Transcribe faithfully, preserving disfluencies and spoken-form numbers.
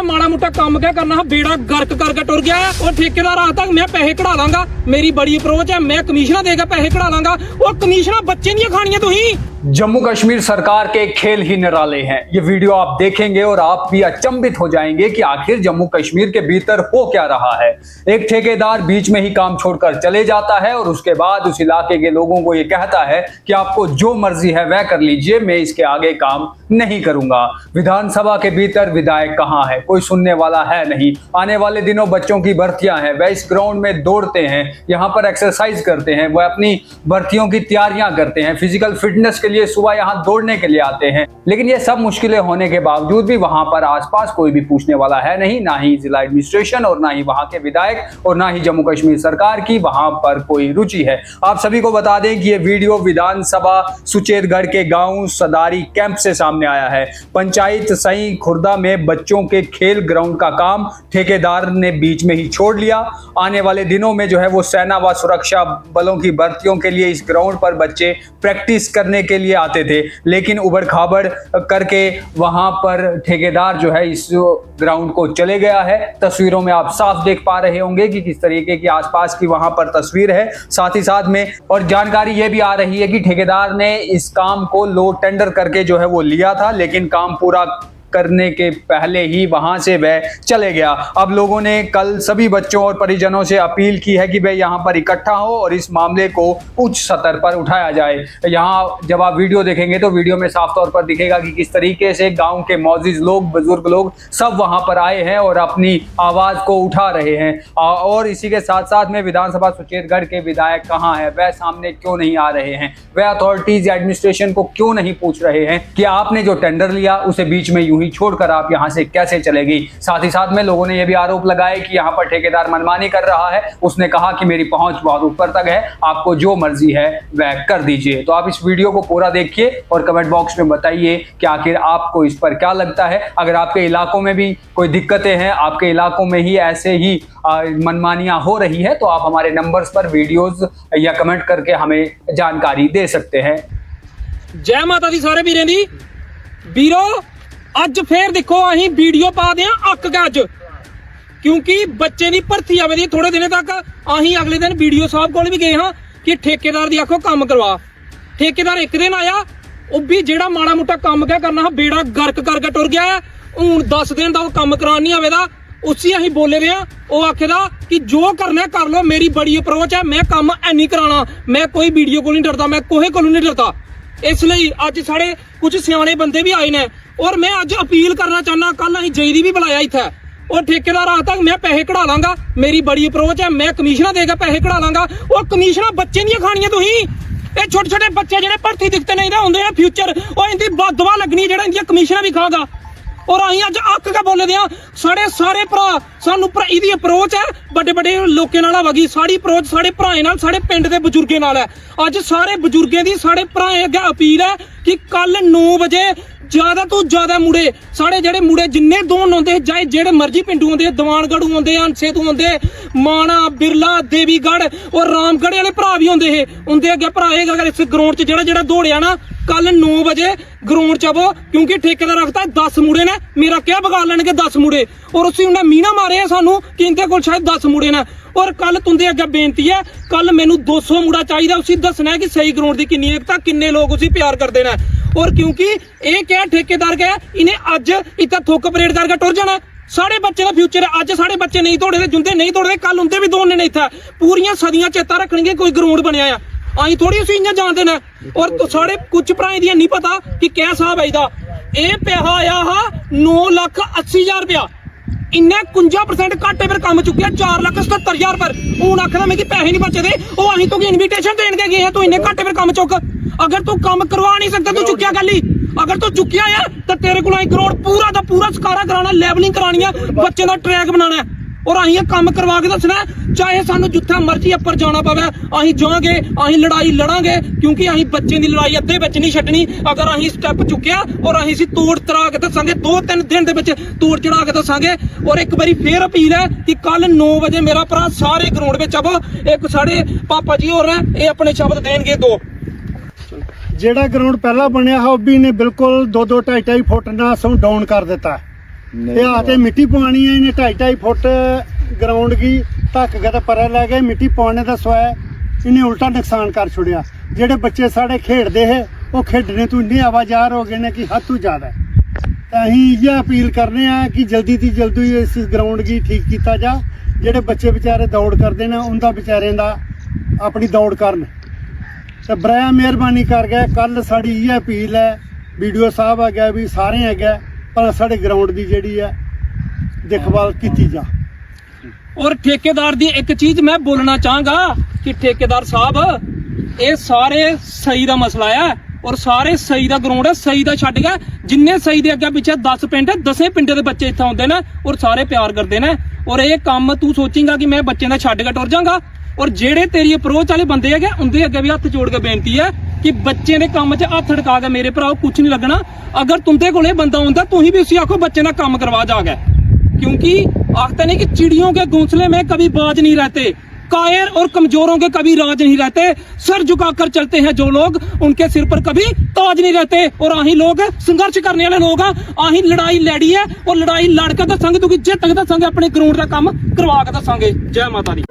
ਮਾੜਾ ਮੋਟਾ ਕੰਮ ਕਿਆ ਕਰਨਾ, ਹਾਂ, ਬੇੜਾ ਗਰਕ ਕਰਕੇ ਟੁਰ ਗਿਆ। ਉਹ ਠੇਕੇਦਾਰ ਆ ਤੱਕ ਮੈਂ ਪੈਸੇ ਕਢਾ ਲਾਂਗਾ, ਮੇਰੀ ਬੜੀ ਅਪਰੋਚ ਹੈ, ਮੈਂ ਕਮਿਸ਼ਨਾਂ ਦੇ ਕੇ ਪੈਸੇ ਕਢਾ ਲਾਂਗਾ। ਉਹ ਕਮਿਸ਼ਨਾਂ ਬੱਚੇ ਦੀਆਂ ਖਾਣੀਆਂ ਤੁਸੀਂ। जम्मू कश्मीर सरकार के खेल ही निराले हैं। ये वीडियो आप देखेंगे और आप भी अचंभित हो जाएंगे कि आखिर जम्मू कश्मीर के भीतर हो क्या रहा है। एक ठेकेदार बीच में ही काम छोड़कर चले जाता है और उसके बाद उस इलाके के लोगों को ये कहता है कि आपको जो मर्जी है वह कर लीजिए, मैं इसके आगे काम नहीं करूंगा। विधानसभा के भीतर विधायक कहाँ है, कोई सुनने वाला है नहीं। आने वाले दिनों बच्चों की भर्तियां हैं, वह इस ग्राउंड में दौड़ते हैं, यहाँ पर एक्सरसाइज करते हैं, वह अपनी भर्तियों की तैयारियां करते हैं, फिजिकल फिटनेस के लिए सुबह यहाँ दौड़ने के लिए आते हैं। लेकिन ये सब मुश्किलें होने के बावजूद भी वहां पर आसपास कोई भी पूछने वाला है नहीं, ना ही जिला एडमिनिस्ट्रेशन और ना ही वहां के विधायक और ना ही जम्मू कश्मीर सरकार की वहां पर कोई रुचि है। आप सभी को बता दें कि ये वीडियो विधानसभा सुचेतगढ़ के गांव सदारी कैंप से सामने आया है। पंचायत सई खुर्दा में बच्चों के खेल ग्राउंड का काम ठेकेदार ने बीच में ही छोड़ लिया। आने वाले दिनों में जो है वो सेना व सुरक्षा बलों की भर्तियों के लिए इस ग्राउंड पर बच्चे प्रैक्टिस करने के लिए आते थे, लेकिन उबड़ खाबड़ करके वहां पर ठेकेदार जो है इस ग्राउंड को चले गया है। तस्वीरों में आप साफ देख पा रहे होंगे कि किस तरीके की आसपास की वहां पर तस्वीर है। साथ ही साथ में और जानकारी ये भी आ रही है कि ठेकेदार ने इस काम को लो टेंडर करके जो है वो लिया था, लेकिन काम पूरा करने के पहले ही वहां से वह चले गया। अब लोगों ने कल सभी बच्चों और परिजनों से अपील की है कि वह यहाँ पर इकट्ठा हो और इस मामले को उच्च स्तर पर उठाया जाए। यहाँ जब आप वीडियो देखेंगे तो वीडियो में साफ तौर पर दिखेगा कि किस तरीके से गांव के मौजिज लोग, बुजुर्ग लोग सब वहां पर आए हैं और अपनी आवाज को उठा रहे हैं। और इसी के साथ साथ में विधानसभा सुचेतगढ़ के विधायक कहाँ हैं, वह सामने क्यों नहीं आ रहे हैं, वह अथॉरिटीज या एडमिनिस्ट्रेशन को क्यों नहीं पूछ रहे हैं कि आपने जो टेंडर लिया उसे बीच में यूं ही छोड़कर आप यहाँ से कैसे चले गए। साथ ही साथ में लोगों ने यह भी आरोप लगाए कि यहाँ पर ठेकेदार मनमानी कर रहा है। उसने कहा कि मेरी पहुंच बहुत ऊपर तक है, आपको जो मर्जी है वह कर दीजिए। तो आप इस वीडियो को पूरा देखिए और कमेंट बॉक्स में बताइए कि आखिर आपको इस पर क्या लगता है। अगर आपके इलाकों में भी कोई दिक्कतें हैं, आपके इलाकों में ही ऐसे ही मनमानियां हो रही है, तो आप हमारे नंबर्स पर वीडियोज या कमेंट करके हमें जानकारी दे सकते हैं। जय माता दी सारे वीरें दी। वीरो, अज फिर देखो अं वीडियो पा दे अक गै अज, क्योंकि बच्चे की भर्थी आवे दी थोड़े दिन तक। अं अगले दिन वीडियो साहब को भी गए हाँ कि ठेकेदार की आखो कम करवा। ठेकेदार एक दिन आया, वह भी जेड़ा माड़ा मोटा कम क्या करना हा, बेड़ा गर्क करके टुर गया है। हूँ दस दिन का वह कम करान नहीं आवे दा। उसी अं बोले दे हाँ, वह आखे दा कि जो करना कर लो, मेरी बड़ी अप्रोच है, मैं कम है नहीं कराना, मैं कोई वीडियो को नहीं डरता, मैं कोहे को नहीं डरता। इसलिए अज साढ़े कुछ सियाने बंदे भी आए ने और मैं अज अपील करना चाहना, कल अं जई दी भी बुलाया इतने, और ठेकेदार आज तक मैं पैसे कढ़ा लांगा, मेरी बड़ी अप्रोच है, मैं कमीशना देकर पैसे कढ़ा लांगा। और कमीशना बच्चे दियां खानियां तुम, ये छोटे छोटे बच्चे जेह्ड़े भर्थी दिखते नहीं होंदे हैं फ्यूचर, और इनकी बददुआ लगनी जेह्ड़ा इंदियां कमीशना भी खागा। और अं अज हक गै बोले दे आं, साढ़े सारे भ्रा सानू भ्रा इदी अप्रोच है बड़े बड़े लोकें नाल आवा दी। साढ़ी अप्रोच साढ़े भ्राएं नाल, साढ़े पिंड दे बजुर्गें नाल है। अज सारे बजुर्गें दी साढ़े भ्राएं अग्गें अपील है कि कल नौ बजे ज्यादा तो ज्यादा मुड़े, साढ़े जेह्ड़े मुड़े जिन्ने दौड़न औंदे हे, चाहे जेह्ड़े मर्जी पिंडू औंदे हे, दवानगढ़ू औंदे, हंसे तू औंदे, माना, बिरला, देवीगढ़ और रामगढ़ आह्ले भ्राऽ भी औंदे हे। उं'दे अग्गें भ्राऽ, अगर इस ग्राउंड च जेह्ड़ा जेह्ड़ा दौड़ेआ ना, कल नौ बजे ग्राउंड च आवो, क्योंकि ठेकेदार आखदा दस मुड़े न, मेरा क्या बगाड़ लैनगे दस मुड़े। और उसी उन्नै मीना मारे ऐ सानू कि इं'दे कोल शायद दस मुड़े न। और कल तुं'दे अग्गें बेनती ऐ, कल मैनू दो सौ मुड़ा चाहिदा, उसी दस्सना ऐ कि स्हेई ग्राउंड दी किन्नी एकता, किन्ने लोक उसी प्यार करदे न। और क्योंकि एह् क्या ठेकेदार गै, इ'नें अज्ज इत्थै थुक्क परेड करके टुर जाना ऐ। साढ़े बच्चे दा फ्यूचर ऐ। अज्ज साढ़े बच्चे नेईं दौड़े दे, जिंदे नेईं दौड़े दे, कल उं'दे बी दौड़ने न इत्थै। पूरियां सदियां चेता रक्खन गे कोई ग्राउंड बनेआ ऐ। असीं थोड़ी उसी इ'यां जान देना ऐ। और तो साढ़े कुछ भ्राएं दी हैनी पता कि क्या स्हाब आई दा। एह् पैहा आया हा नौ लक्ख अस्सी ज्हार रपेआ, इन्नै कुंजा परसेंट घाटे पर कम्म चुक्केआ, चार लक्ख सतहत्तर ज्हार पर। हून आखदा मिगी पैहे नहीं बचे दे, ओह् असीं तुगी इनविटेशन देन गै गे हे, तू इन्ने घाटे पर कम्म चुक। अगर तू कम्म करवा नहीं सकदा, तू चुक्केआ कैल्ली? अगर तू चुक्केआ ऐ, ते तेरे कोल असीं ग्राउंड पूरा दा पूरा सकारा कराना, लेवलिंग करानी ऐ, बच्चें दा ट्रैक बनाना ऐ। और असीं एह् कम्म करवा के दस्सना ऐ, चाहे सानू जित्थै मर्जी उप्पर जाना पवै, असीं जांगे, असीं लड़ाई लड़ांगे, क्योंकि असीं बच्चें दी लड़ाई अद्धे बिच नहीं छड्डनी। अगर असीं स्टैप चुक्केआ और असीं इसी तोड़ तरा के दस्सांगे, दो तिन्न दिन दे बिच तोड़ चढ़ा के दस्सांगे। और इक बारी फिर अपील ऐ कि कल नौ बजे मेरा भ्रा सारे ग्राउंड बिच आवो। इक साढ़े पापा जी होर ऐ, एह् अपने शब्द देनगे दो। जेह्ड़ा ग्राउंड पैह्ला बनेआ हा, ओह् बी इ'नें बिल्कुल दो दो ढाई ढाई फुट ना असें डाउन कर दित्ता ऐ। ते आखदे मिट्टी पवानी ऐ, इ'नें ढाई ढाई फुट ग्राउंड गी धक्क गै ते परै लै गए, मिट्टी पवाने दा सोआए इ'नें उल्टा नकसान कर छुड़ेआ। जेह्ड़े बच्चे साढ़े खेढदे हे, ओह् खेढने तू इन्ने आवाजार हो गए न कि हद तू ज्यादा ऐ। ते अहीं इ'यै अपील करने आं कि जल्दी दी जल्दी इस ग्राउंड गी ठीक कीता जा। जेह्ड़े बच्चे बेचारे दौड़ करदे न, उं'दा बेचारें दा अपनी दौड़ करन। ते बरै मेहरबानी कर गै, कल साढ़ी इ'यै अपील ऐ बीडीओ साहब अग्गै बी, सारें अग्गै, भला साढ़े ग्राउंड दी जेह्ड़ी ऐ दिक्खभाल कीती जा। और ठेकेदार दी इक चीज मैं बोलना चाहंगा कि ठेकेदार साहब, एह् सारे सही दा मसला ऐ और सारे सही दा ग्राउंड ऐ, सही दा छड्ड गै। जिन्ने सही दे अग्गै पिच्छै दस पिंड ऐ, दसें पिंडें दे बच्चे इत्थै औंदे न और सारे प्यार करदे न। और एह् कम्म तू सोचेगा कि मैं बच्चें दा छड्ड गै टुर जांगा। और जेह्ड़े तेरी अप्रोच आह्ले बंदे ऐ, उं'दे अग्गै बी हत्थ जोड़ के बेनती ऐ कि बच्चें दे कम्म च हत्थ अड़का के, मेरे भ्राओ, कुछ नहीं लगना। अगर तुं'दे कोल एह् बंदा औंदा, तुहीं बी उसी आखो बच्चें दा कम्म करवा जा गै, क्योंकि आखते नहीं कि चिड़ियों के घोंसले में कभी बाज नहीं रहते, कायर और कमजोरों के कभी राज नहीं रहते। सर झुकाकर चलते हैं जो लोग, उनके सिर पर कभी ताज नहीं रहते। और अहीं लोग संघर्ष करने वाले लोग आं, अहीं लड़ाई लड़ी ऐ और लड़ाई लड़ के दस्सांगे, तुगी जित्त के दस्सांगे, अपने ग्राउंड दा कम्म करवा के दस्सांगे। जय माता दी।